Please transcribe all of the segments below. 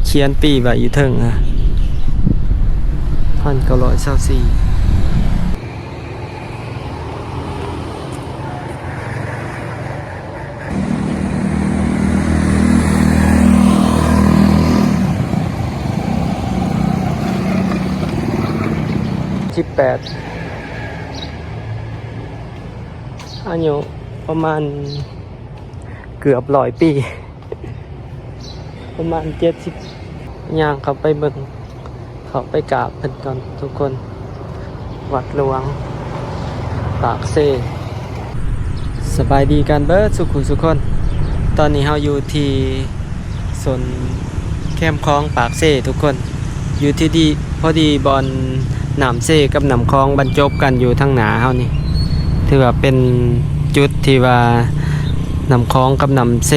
ຂຽນປີໄວ້ຢູ່ເທິງ ອະ ພັນເກົ້າຮ້ອຍຊາວສີ່. ສິບແປດ ອາຍຸປະມານເກືອບຮ້ອຍປີ. ປະມານເຈັດສິບ ຍ່າງເຂົ້າໄປເບິ່ງ ເຂົ້າໄປກາບເພິ່ນກ່ອນທຸກຄົນ. ວັດຫຼວງປາກເຊ. ສະບາຍດີກັນເບິດສູ່ຜູ້ສູ່ຄົນ. ຕອນນີ້ເຮົາຢູ່ທີ່ສົນແຄມຂອງປາກເຊທຸກຄົນ. ຢູ່ທີ່ດີ ພໍດີບ່ອນນ້ຳເຊກັບນ້ຳຂອງບັນຈົບກັນຢູ່ທາງໜ້າເຮົານີ້ ຖືວ່າເປັນຈຸດທີ່ວ່ານ້ຳຂອງກັບນ້ຳເຊ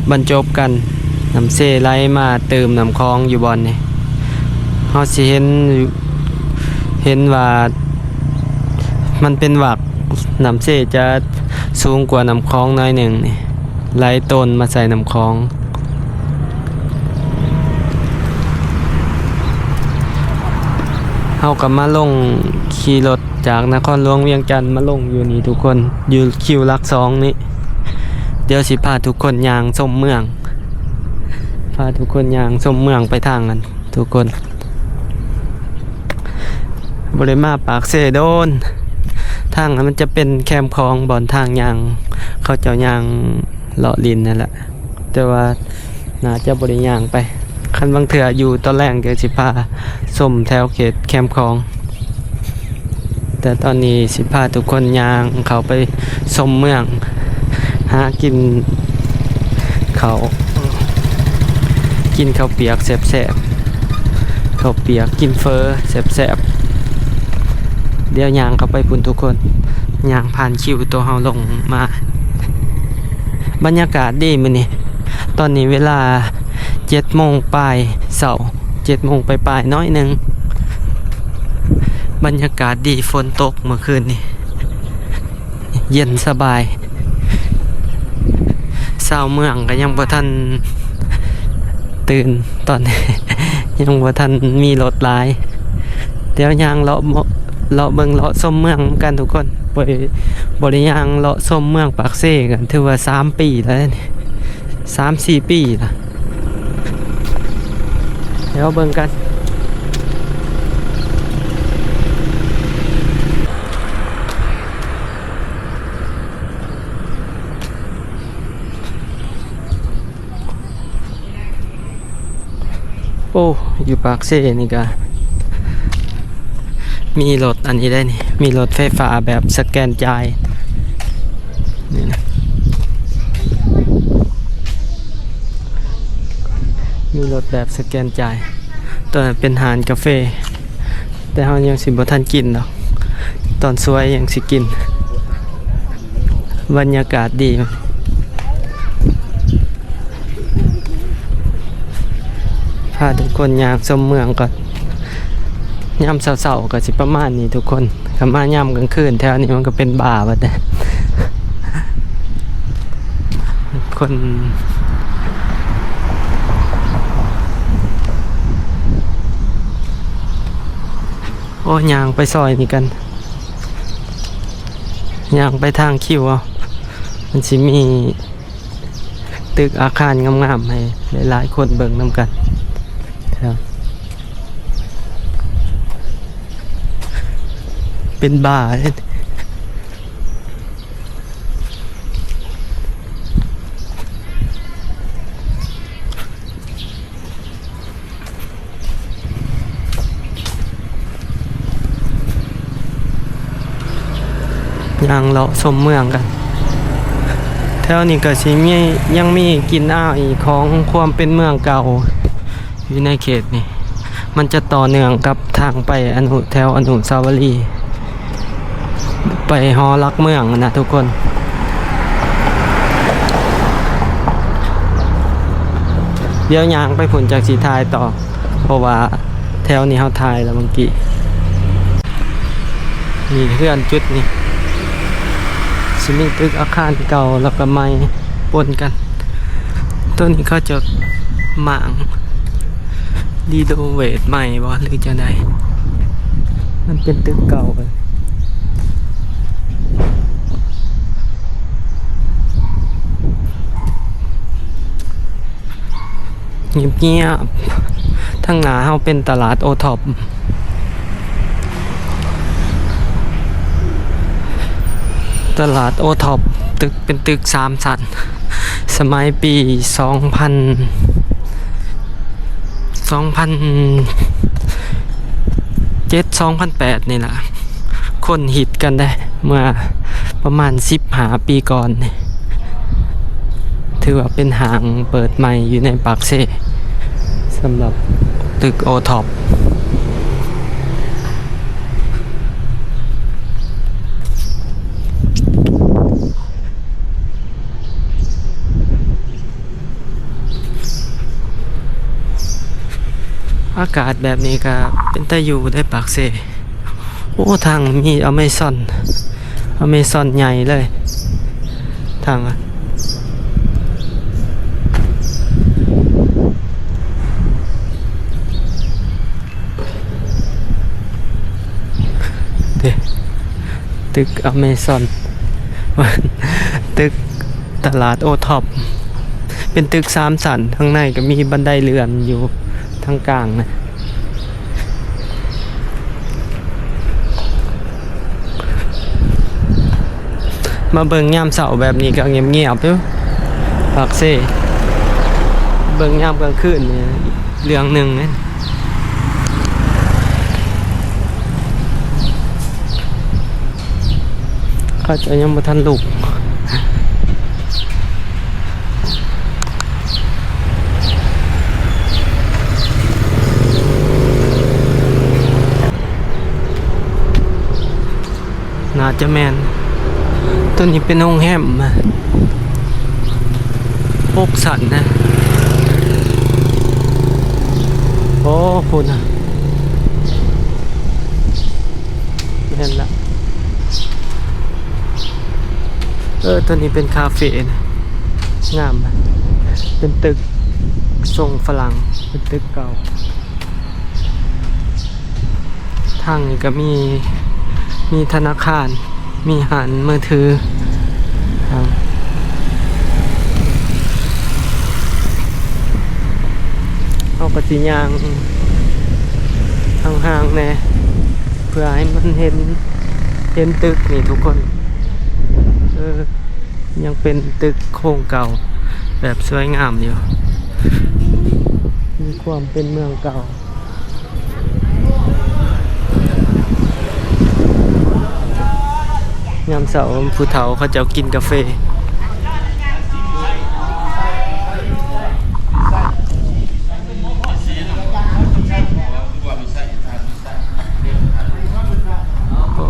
ບັນຈົບກັນ, ນ້ຳເຊໄຫຼມາຕື່ມນ້ຳຂອງຢູ່ບ່ອນນີ້. ເຮົາຊິເຫັນ ເຫັນວ່າມັນເປັນວັກ ນ້ຳເຊຈະສູງກວ່ານ້ຳຂອງໜ້ອຍໜຶ່ງນີ້ ໄຫຼໂຕນມາໃສ່ນ້ຳຂອງ. ເຮົາກໍມາລົງ ຂີ່ລົດຈາກນະຄອນຫຼວງວຽງຈັນມາລົງຢູ່ນີ້ທຸກຄົນ, ຢູ່ຄິວຫຼັກສອງນີ້. ດຽວຊິພາທຸກຄົນຍ່າງຊົມເມືອງ, ພາທຸກຄົນຍ່າງຊົມເມືອງໄປທາງນັ້ນທຸກຄົນ. ບໍ່ໄດ້ມາປາກເຊດົນ, ທາງນັ້ນມັນຈະເປັນແຄມຂອງ ບ່ອນທາງຍ່າງ ເຂົາເຈົ້າຍ່າງເລາະຫຼິ້ນນັ້ນແຫຼະ, ແຕ່ວ່າໜ້າຈະບໍ່ໄດ້ຍ່າງໄປ. ຄັນບາງເທື່ອຢູ່ຕອນແລງ ກໍຊິພາຊົມແຖວເຂດແຄມຂອງ. ແຕ່ຕອນນີ້ຊິພາທຸກຄົນຍ່າງເຂົ້າໄປຊົມເມືອງ, ຫາກິນເຂົ້າ ກິນເຂົ້າປຽກແຊບໆ, ເຂົ້າປຽກ ກິນເຝີແຊບໆ. ດຽວຍ່າງເຂົ້າໄປພຸ້ນທຸກຄົນ, ຍ່າງຜ່ານຄິວໂຕເຮົາລົງມາ. ບັນຍາກາດດີມື້ນີ້, ຕອນນີ້ເວລາເຈັດໂມງປາຍເຊົ້າ. ເຈັດໂມງປາຍໆໜ້ອຍໜຶ່ງ. ບັນຍາກາດດີ, ຝົນຕົກເມື່ອຄືນນີ້ ເຢັນສະບາຍ. ຊາວເມືອງກໍຍັງບໍ່ທັນຕື່ນ, ຕອນນີ້ຍັງບໍ່ທັນມີລົດຫຼາຍ. ດຽວຍ່າງເລາະ ເລາະເບິ່ງເລາະຊົມເມືອງນຳກັນທຸກຄົນ. ບໍ່ໄດ້ ບໍ່ໄດ້ຍ່າງເລາະຊົມເມືອງປາກເຊ ກໍຖືວ່າສາມປີແລ້ວນີ້, ສາມສີ່ປີລະ. ດຽວເບິ່ງກັນ. ໂອ້ ຢູ່ປາກເຊນີ້ກະມີລົດອັນນີ້ໄດ໋ນີ້, ມີລົດໄຟຟ້າແບບສະແກນຈ່າຍ. ນີ້ນະ ມີລົດແບບສະແກນຈ່າຍ. ໂຕນັ້ນເປັນຮ້ານກາເຟ, ແຕ່ເຮົາຍັງຊິບໍ່ທັນກິນດອກ, ຕອນສວຍຍັງຊິກິນ. ບັນຍາກາດດີ. ພາທຸກຄົນຍ່າງຊົມເມືອງກ່ອນ. ຍາມເຊົ້າໆກໍຊິປະມານນີ້ທຸກຄົນ, ຄັນມາຍາມກາງຄືນແຖວນີ້ມັນກໍເປັນບາເບິດເດ້. ຄົນ ໂອ້ ຍ່າງໄປຊອຍນີ້ກັນ, ຍ່າງໄປທາງຄິວເອົາ, ມັນຊິມີ ຕຶກອາຄານງາມໆ ໃຫ້ຫຼາຍໆຄົນເບິ່ງນຳກັນ. ເປັນບາເດ້. ຍ່າງເລາະຊົມເມືອງກັນ. ແຖວນີ້ກໍຊິມີ ຍັງມີກິ່ນອາຍຂອງຄວາມເປັນເມືອງເກົ່າຢູ່ໃນເຂດນີ້. ມັນຈະຕໍ່ເນື່ອງກັບທາງໄປອະນຸ ແຖວອະນຸສາວະລີ ໄປຫໍຫຼັກເມືອງນະທຸກຄົນ. ດຽວຍ່າງໄປພຸ້ນຈັກຊິຖ່າຍຕໍ່ ເພາະວ່າແຖວນີ້ເຮົາຖ່າຍແລ້ວເມື່ອກີ້. ນີ້ເຮືອນຈຸດນີ້ ຊິມີຕຶກອາຄານເກົ່າແລ້ວກໍໃໝ່ປົນກັນ. ໂຕນີ້ເຂົາຈະມ້າງ ຣີໂນເວດໃໝ່ບໍ່ ຫຼືຈັ່ງໃດ? ມັນເປັນຕຶກເກົ່າ. ງຽບໆ. ທາງໜ້າເຮົາເປັນຕະຫຼາດໂອທັອບ. ຕະຫຼາດໂອທັອບ ຕຶກ ເປັນຕຶກສາມຊັ້ນ. ສະໄໝປີສອງພັນ ສອງພັນເຈັດ ສອງພັນແປດນີ້ລະ ຄົນຮິດກັນເດ້ ເມື່ອປະມານສິບຫ້າປີກ່ອນນີ້. ຖືວ່າເປັນຫ້າງເປີດໃໝ່ຢູ່ໃນປາກເຊ ສຳລັບຕຶກໂອທັອບ. ອາກາດແບບນີ້ກະເປັນຕາຢູ່ເດ້ປາກເຊ. ໂອ້ ທາງມີອາເມຊອນ ອາເມຊອນໃຫຍ່ເລີຍ ທາງ ເດ້ ຕຶກອາເມຊອນ ຕຶກຕະຫຼາດໂອທັອບ ເປັນຕຶກສາມຊັ້ນ ທາງໃນກະມີບັນໄດເລື່ອນຢູ່ທາງກາງນະ. ມາເບິ່ງຍາມເຊົ້າແບບນີ້ກະງຽບໆຢູ່ປາກເຊ. ເບິ່ງຍາມກາງຄືນນີ້ເລື່ອງໜຶ່ງເດ້. ເຂົາເຈົ້າຍັງບໍ່ທັນລຸກ. ໜ້າຈະແມ່ນ. ໂຕນີ້ເປັນໂຮງແຮມ ຫົກຊັ້ນນະ. ໂອ້ ພຸ້ນນະ. ແມ່ນລະ. ເອີ ໂຕນີ້ເປັນຄາເຟນະ ງາມນະ. ເປັນຕຶກຊົງຝຣັ່ງ ເປັນຕຶກເກົ່າ. ທາງນີ້ກະມີ ມີທະນາຄານ ມີຮ້ານມືຖື. ເຮົາກະຊິຍ່າງຫ່າງໆແດ່ ເພື່ອໃຫ້ມັນເຫັນ ເຫັນຕຶກນີ້ທຸກຄົນ. ເອີ ຍັງເປັນຕຶກໂຄງເກົ່າ ແບບສວຍງາມຢູ່ ມີຄວາມເປັນເມືອງເກົ່າ. ຍາມເຊົ້າຜູ້ເຖົ້າເຂົາເຈົ້າກິນກາເຟ. ໂອ້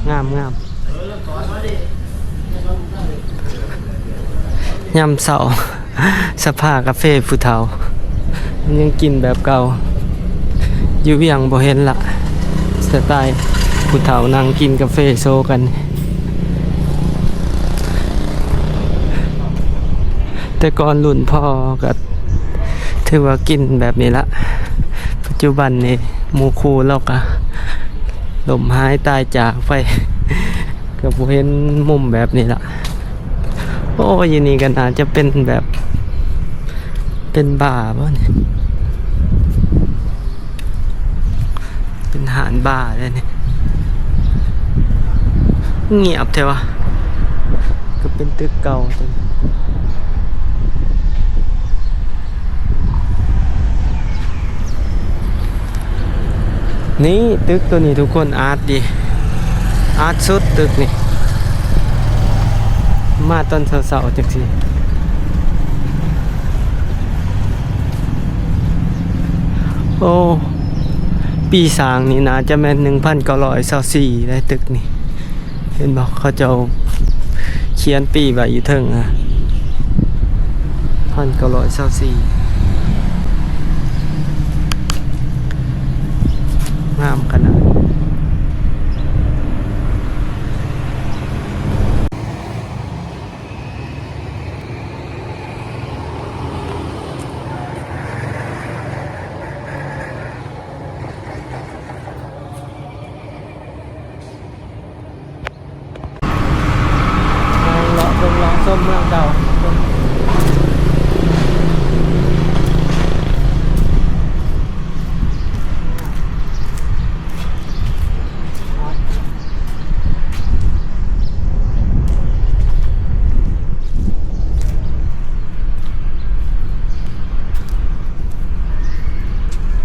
ງາມໆ. ຍາມເຊົ້າ ສະພາກາເຟຜູ້ເຖົ້າ ມັນຍັງກິນແບບເກົ່າ. ຢູ່ວຽງບໍ່ເຫັນລະ ສະໄຕລ໌ຜູ້ເຖົ້ານັ່ງກິນກາເຟໂຊກັນ. ແຕ່ກ່ອນລຸ້ນພໍ່ກະຖືວ່າກິນແບບນີ້ລະ. ປັດຈຸບັນນີ້ໝູ່ຄູ່ລາວກະ ລົ້ມຫາຍຕາຍຈາກໄປ ກະບໍ່ເຫັນມຸມແບບນີ້ລະ. ໂອ້ ຢູ່ນີ້ກະໜ້າຈະເປັນແບບ ເປັນບາບໍ່ນີ້? ເປັນຮ້ານບາເດ້ນີ້. ງຽບແທ້ວະ. ກະເປັນຕຶກເກົ່າ. ນີ້ຕຶກໂຕນີ້ທຸກຄົນ ອາດດີ ອາດສຸດຕຶກນີ້ ມາຕອນເຊົ້າໆຈັ່ງຊີ້. ໂອ້ ປີສ້າງນີ້ໜ້າຈະແມ່ນໜຶ່ງພັນເກົ້າຮ້ອຍຊາວສີ່ໄດ໋ ຕຶກນີ້. ເຫັນບໍ່ ເຂົາເຈົ້າຂຽນປີໄວ້ຢູ່ເທິງ ພັນເກົ້າຮ້ອຍຊາວສີ່. ງາມຂະໜາດ. ເ ເມືອງເກົ່າ.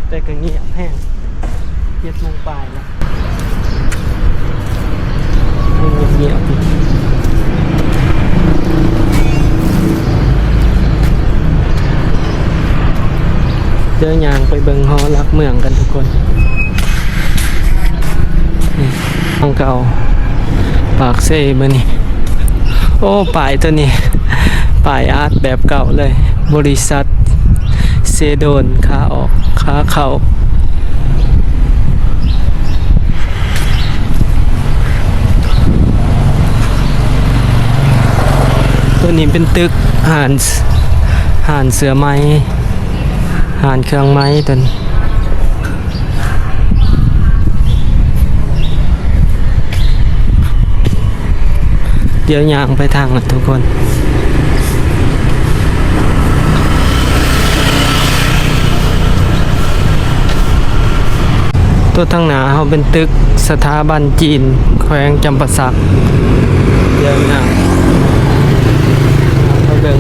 ແຕ່ກໍງຽບແຮງ ເຈັດໂມງປາຍແລ້ວ ງຽບໆ ດຽວຍ່າງໄປເບິ່ງຫໍຫຼັກເມືອງກັນທຸກຄົນ. ນີ້ ຂອງເກົ່າ ປາກເຊມື້ນີ້. ໂອ້ ປ້າຍໂຕນີ້ ປ້າຍອາດແບບເກົ່າເລີຍ ບໍລິສັດເຊໂດນ ຂາອອກ ຂາເຂົ້າ. ໂຕນີ້ເປັນຕຶກຮ້ານ ຮ້ານເສື້ອໄໝ ຮ້ານເຄື່ອງໄໝໂຕນີ້. ດຽວຍ່າງໄປທາງນັ້ນທຸກຄົນ. ຕົວທາງໜ້າເຮົາເປັນຕຶກສະຖາບັນຈີນແຂວງຈຳປາສັກ. ດຽວຍ່າງໄປເບິ່ງ.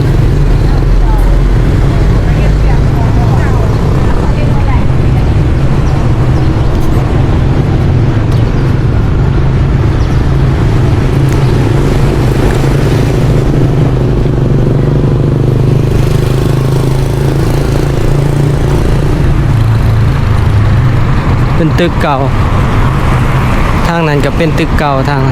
ເປັນຕຶກເກົ່າ ທາງນັ້ນກໍເປັນຕຶກເກົ່າ ທາງ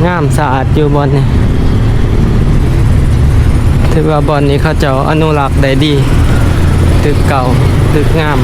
ງາມສະອາດຢູ່ບ່ອນນີ້ ຖືວ່າບ່ອນນີ້ເຂົາເຈົ້າອະນຸລັກໄດ້ດີ ຕຶກເກົ່າ ຕຶກງາມ.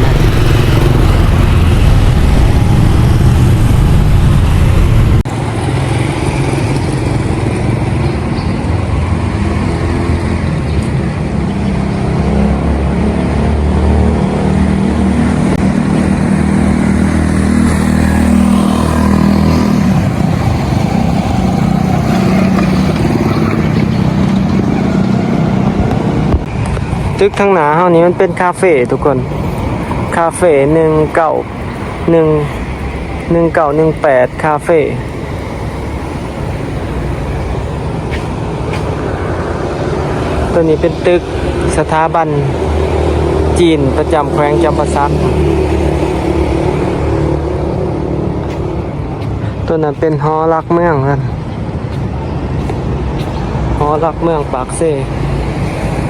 ຕຶກທາງໜ້າເຮົານີ້ມັນເປັນຄາເຟທຸກຄົນ ຄາເຟ ໜຶ່ງເກົ້າ ໜຶ່ງ ໜຶ່ງເກົ້າໜຶ່ງແປດ ຄາເຟ. ໂຕນີ້ເປັນຕຶກສະຖາບັນຈີນປະຈຳແຂວງຈຳປາສັກ. ໂຕນັ້ນເປັນຫໍຫຼັກເມືອງເພິ່ນ ຫໍຫຼັກເມືອງປາກເຊ.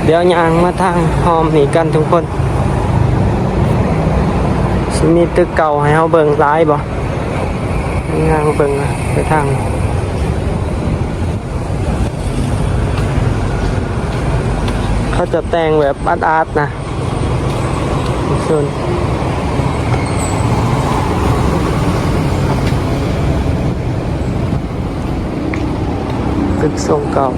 ດຽວຍ່າງມາທາງຮ່ອມນີ້ກັນທຸກຄົນ ຊິມີຕຶກເກົ່າໃຫ້ເຮົາເບິ່ງຫຼາຍບໍ່? ຍ່າງເບິ່ງໄປທາງ ເຂົາຈະແຕ່ງແບບອາດໆນະ. ຕຶກຊົງເກົ່າ.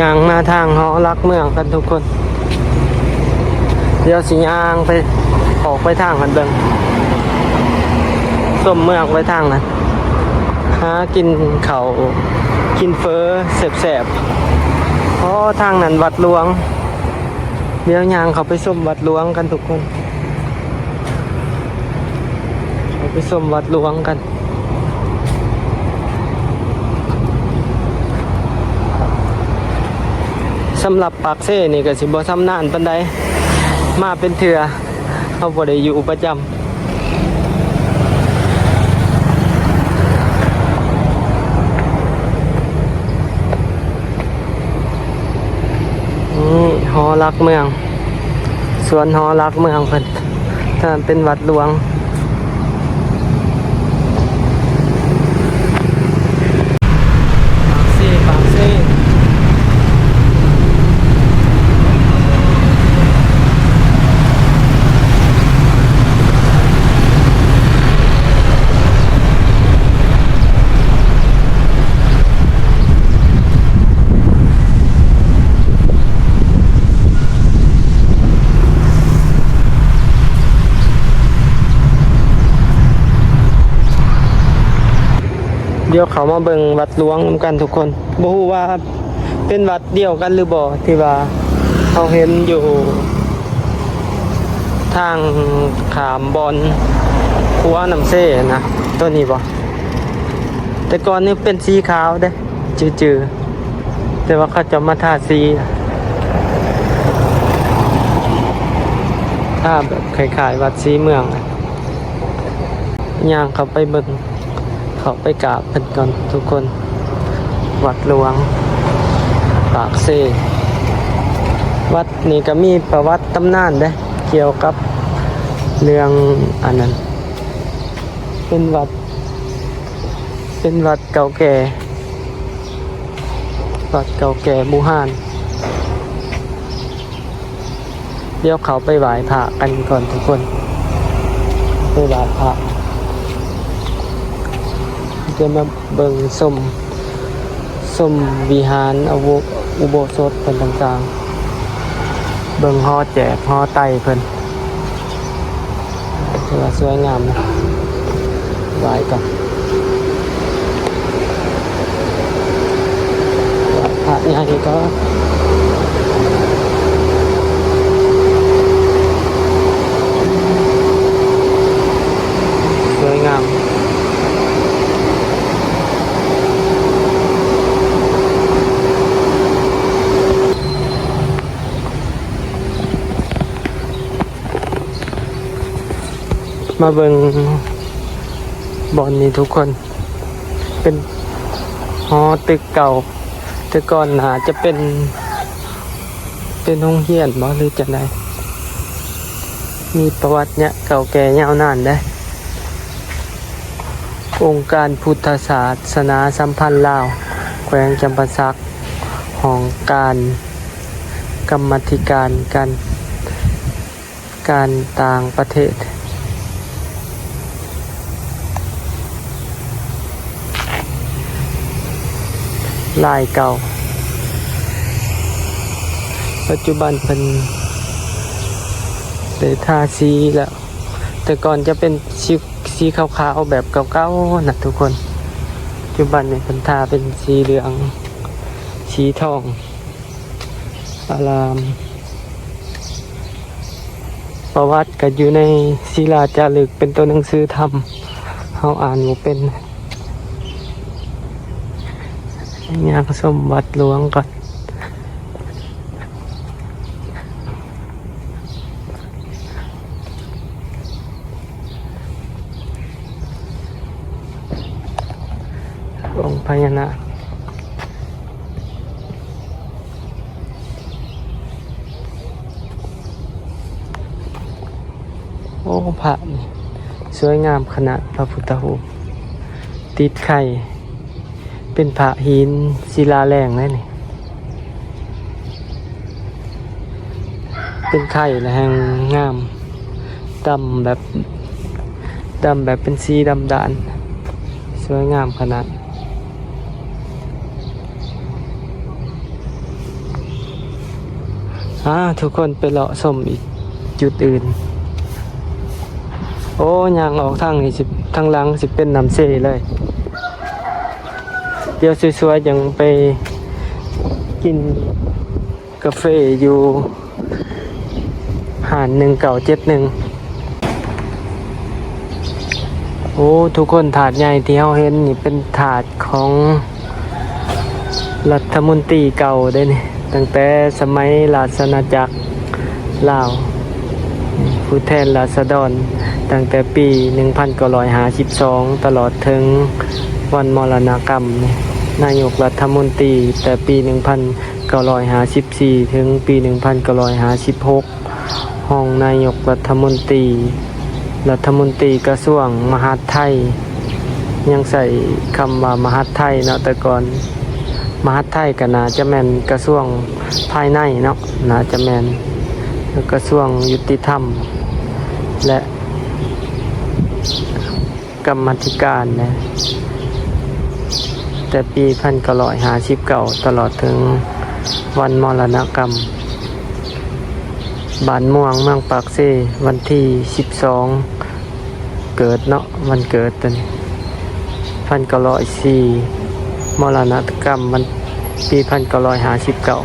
ຍ່າງມາທາງຫໍຫຼັກເມືອງກັນທຸກຄົນ. ດຽວຊິຍ່າງໄປ ອອກໄປທາງນັ້ນເບິ່ງ ຊົມເມືອງໄປທາງນັ້ນ ຫາກິນເຂົ້າກິນເຝີແຊບໆ. ອໍ ທາງນັ້ນວັດຫຼວງ. ດຽວຍ່າງເຂົ້າໄປຊົມວັດຫຼວງກັນທຸກຄົນ ເຂົ້າໄປຊົມວັດຫຼວງກັນ. ສຳລັບປາກເຊນີ້ກໍຊິບໍ່ຊຳນານປານໃດ ມາເປັນເທື່ອ ເຮົາບໍ່ໄດ້ຢູ່ປະຈຳ. ນີ້ຫໍຫຼັກເມືອງ ສວນຫໍຫຼັກເມືອງເພິ່ນ. ທາງນັ້ນເປັນວັດຫຼວງ ປາກເຊ ປາກເຊ. ດຽວເຂົ້າມາເບິ່ງວັດຫຼວງນຳກັນທຸກຄົນ. ບໍ່ຮູ້ວ່າເປັນວັດດຽວກັນຫຼືບໍ່ ທີ່ວ່າເຮົາເຫັນຢູ່ທາງຂ້າມບ່ອນຂົວນ້ຳເຊນະ ໂຕນີ້ບໍ່? ແຕ່ກ່ອນນີ້ເປັນສີຂາວເດ້ ຈື່ໆ ແຕ່ວ່າເຂົາເຈົ້າມາທາສີ ທາແບບຄ້າຍໆວັດສີເມືອງ. ຍ່າງເຂົ້າໄປເບິ່ງ ເຂົ້າໄປກາບເພິ່ນກ່ອນທຸກຄົນ. ວັດຫຼວງປາກເຊ. ວັດນີ້ກໍມີປະຫວັດຕຳນານເດ້ ກ່ຽວກັບເລື່ອງອັນນັ້ນ. ເປັນວັດ ເປັນວັດເກົ່າແກ່ ວັດເກົ່າແກ່ບູຮານ. ດຽວເຂົ້າໄປໄຫວ້ພະກັນກ່ອນທຸກຄົນ. ໄປໄຫວ້ພະ ຈະມາເບິ່ງຊົມ ຊົມວິຫານ ອາໂວ ອຸໂບສົດເພິ່ນຕ່າງໆ ເບິ່ງຫໍແຈກຫໍໄຕເພິ່ນ. ຖືວ່າສວຍງາມນະ. ໄຫວ້ກ່ອນ ໄຫວ້ພະໃຫຍ່ກ່ອນ. ສວຍງາມ. ມາເບິ່ງບ່ອນນີ້ທຸກຄົນ ເປັນຫໍຕຶກເກົ່າ ແຕ່ກ່ອນໜ້າຈະເປັນ ເປັນໂຮງຮຽນບໍ ຫຼືຈັ່ງໃດ? ມີປະຫວັດຍະເກົ່າແກ່ຍາວນານເດ້. ອົງການພຸດທະສາສະໜາສຳພັນລາວ ແຂວງຈຳປາສັກ ຫ້ອງການ ກຳມາທິການການ ການຕ່າງປະເທດ ລາຍເກົ່າ. ປັດຈຸບັນເພິ່ນໄດ້ທາສີແລ້ວ ແຕ່ກ່ອນຈະເປັນສີ ສີຂາວໆແບບເກົ່າໆນະທຸກຄົນ. ປັດຈຸບັນນີ້ເພິ່ນທາເປັນສີເຫຼືອງ ສີທອງ ອາລາມ. ປະຫວັດກໍຢູ່ໃນສິລາຈາລຶກ ເປັນຕົວໜັງສືທຳ ເຮົາອ່ານບໍ່ເປັນ. ຍ່າງຊົມວັດຫຼວງກ່ອນ. ອົງພະຍານາກ. ໂອ້ ພະນີ້ສວຍງາມຂະໜາດ ພະພຸດທະຮູບຕິດໄຂ່ ເປັນພະຫີນສິລາແລງເດ້ນີ້. ເປັນໄຂ່ແລ້ວແຮ່ງງາມ ດຳແບບ ດຳແບບເປັນສີດຳດ້ານ ສວຍງາມຂະໜາດ. ອາ ທຸກຄົນໄປເລາະຊົມອີກຈຸດອື່ນ. ໂອ້ ຍ່າງອອກທາງນີ້ຊິ ທາງຫຼັງຊິເປັນນ້ຳເຊເລີຍ. ດຽວສວຍໆຈັ່ງໄປກິນກາເຟຢູ່ຮ້ານໜຶ່ງເກົ້າເຈັດໜຶ່ງ. ໂອ້ ທຸກຄົນ ທາດໃຫຍ່ທີ່ເຮົາເຫັນນີ້ເປັນທາດຂອງລັດຖະມົນຕີເກົ່າເດ້ນີ້ ຕັ້ງແຕ່ສະໄໝລາຊະອານາຈັກລາວ ຜູ້ແທນລາຊະດອນ ຕັ້ງແຕ່ປີໜຶ່ງພັນເກົ້າຮ້ອຍຫ້າສິບສອງ ຕະຫຼອດເຖິງວັນມໍລະນະກຳ ນາຍົກລັດຖະມົນຕີ ແຕ່ປີໜຶ່ງພັນເກົ້າຮ້ອຍຫ້າສິບສີ່ ເຖິງປີໜຶ່ງພັນເກົ້າຮ້ອຍຫ້າສິບຫົກ ຮອງນາຍົກລັດຖະມົນຕີ ລັດຖະມົນຕີກະຊວງມະຫາດໄທ ຍັງໃຊ້ຄຳວ່າມະຫາດໄທເນາະ ແຕ່ກ່ອນ ມະຫາດໄທກໍໜ້າຈະແມ່ນກະຊວງພາຍໃນເນາະ ໜ້າຈະແມ່ນກະຊວງຍຸຕິທຳ ແລະ ກຳມາທິການແຫຼະ ແຕ່ປີພັນເກົ້າຮ້ອຍຫ້າສິບເກົ້າ ຕະຫຼອດເຖິງວັນມໍລະນະກຳ ບ້ານມ່ວງ ເມືອງປາກເຊ ວັນທີສິບສອງ ເກີດເນາະ ວັນເກີດຕົວນີ້ ພັນເກົ້າຮ້ອຍສີ່ ມໍລະນະກຳມັນປີພັນເກົ້າຮ້ອຍຫ້າສິບເກົ້າ.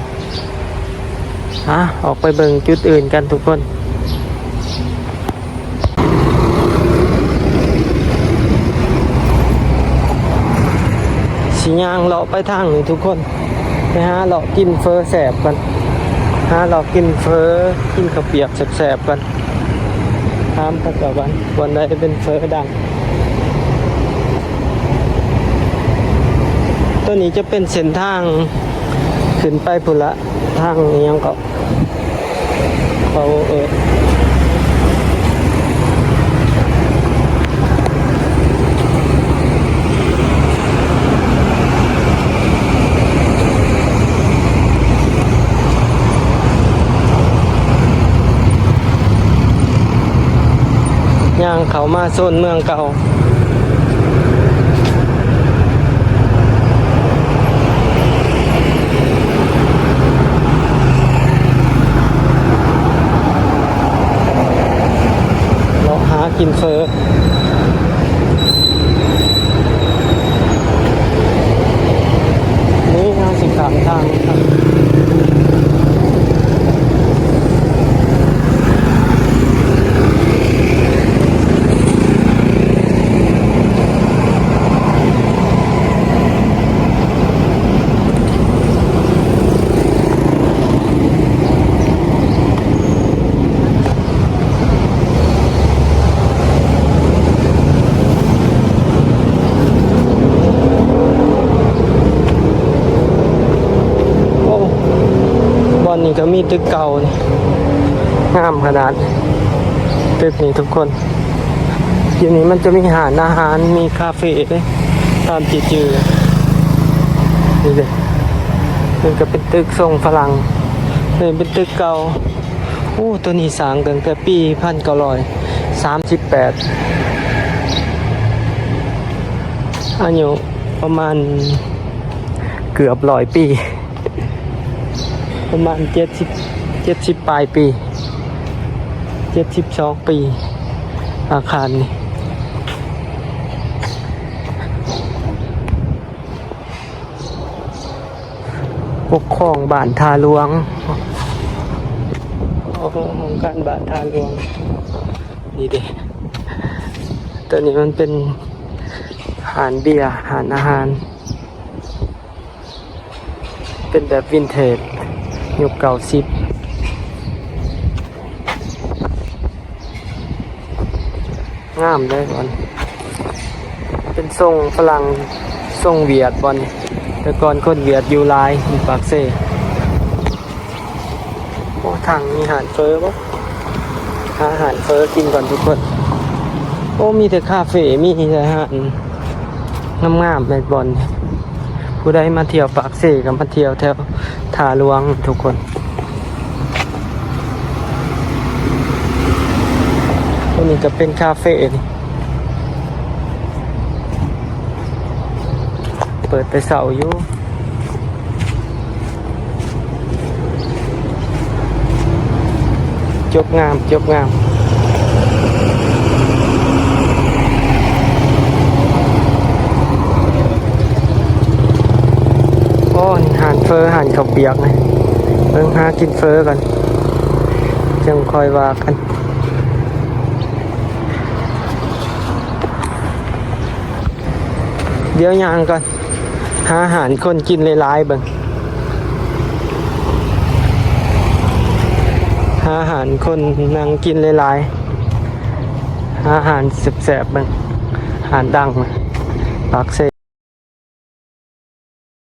ອາ ອອກໄປເບິ່ງຈຸດອື່ນກັນທຸກຄົນ. ຊິຍ່າງເລາະໄປທາງນີ້ທຸກຄົນ, ໄປຫາເລາະກິນເຝີແຊບກ່ອນ, ຫາເລາະກິນເຝີ ກິນເຂົ້າປຽກແຊບໆກ່ອນ. ຖາມເຂົາເຈົ້າກ່ອນ ບ່ອນໃດເປັນເຝີດັງ. ໂຕນີ້ຈະເປັນເສັ້ນທາງຂຶ້ນໄປພຸ້ນລະ, ທາງອີ່ຫຍັງເກາະ ເຂົາເອີ້ນ ຍ່າງເຂົ້າມາໂຊນເມືອງເກົ່າ. ເລາະຫາກິນເຝີ. ນີ້ເຮົາຊິຂ້າມທາງ. ໂອ້ ບ່ອນນີ້ກໍມີຕຶກເກົ່ານີ້ ງາມຂະໜາດ ຕຶກນີ້ທຸກຄົນ. ຢູ່ນີ້ມັນຈະມີຮ້ານອາຫານ ມີຄາເຟເດ້ ຕາມທີ່ຈື່. ນີ້ເດ້ ມັນກໍເປັນຕຶກຊົງຝຣັ່ງ ເປັນຕຶກເກົ່າ. ໂອ້ ໂຕນີ້ສ້າງຕັ້ງແຕ່ປີພັນເກົ້າຮ້ອຍສາມສິບແປດ ອາຍຸປະມານເກືອບຮ້ອຍປີ ປະມານເຈັດສິບ ເຈັດສິບປາຍປີ ເຈັດສິບສອງປີ ອາຄານນີ້. ປົກຄອງບ້ານທ່າຫຼວງ ຫ້ອງການບ້ານທ່າຫຼວງ. ນີ້ເດ້ ໂຕນີ້ມັນເປັນຮ້ານເບຍ ຮ້ານອາຫານ ເປັນແບບວິນເທດ ຍຸກເກົ້າສິບ. ງາມເດ້ບ່ອນ ເປັນຊົງຝຣັ່ງ ຊົງຫວຽດບ່ອນນີ້. ແຕ່ກ່ອນຄົນຫວຽດຢູ່ຫຼາຍຢູ່ປາກເຊ. ໂອ້ ທາງມີຮ້ານເຝີບໍ່? ຫາຮ້ານເຝີກິນກ່ອນທຸກຄົນ. ໂອ້ ມີແຕ່ຄາເຟ ມີແຕ່ຮ້ານງາມໆ ແມ່ນບ່ອນນີ້. ຜູ້ໃດມາທ່ຽວປາກເຊກໍມາທ່ຽວແຖວທ່າຫຼວງທຸກຄົນ. ໂຕນີ້ກໍເປັນຄາເຟນີ້ ເປີດແຕ່ເຊົ້າຢູ່. ຈົບງາມ ຈົບງາມ. ໂອ້ ຮ້ານເຝີ ຮ້ານເຂົ້າປຽກນະ. ເບິ່ງຫາກິນເຝີກ່ອນ ຈັ່ງຄ່ອຍວ່າກັນ. ດຽວຍ່າງກ່ອນ ຫາຮ້ານຄົນກິນຫຼາຍໆເບິ່ງ. ຫາຮ້ານຄົນນັ່ງກິນຫຼາຍໆ ຫາຮ້ານແຊບໆເບິ່ງ. ຮ້ານດັງປາກເຊ.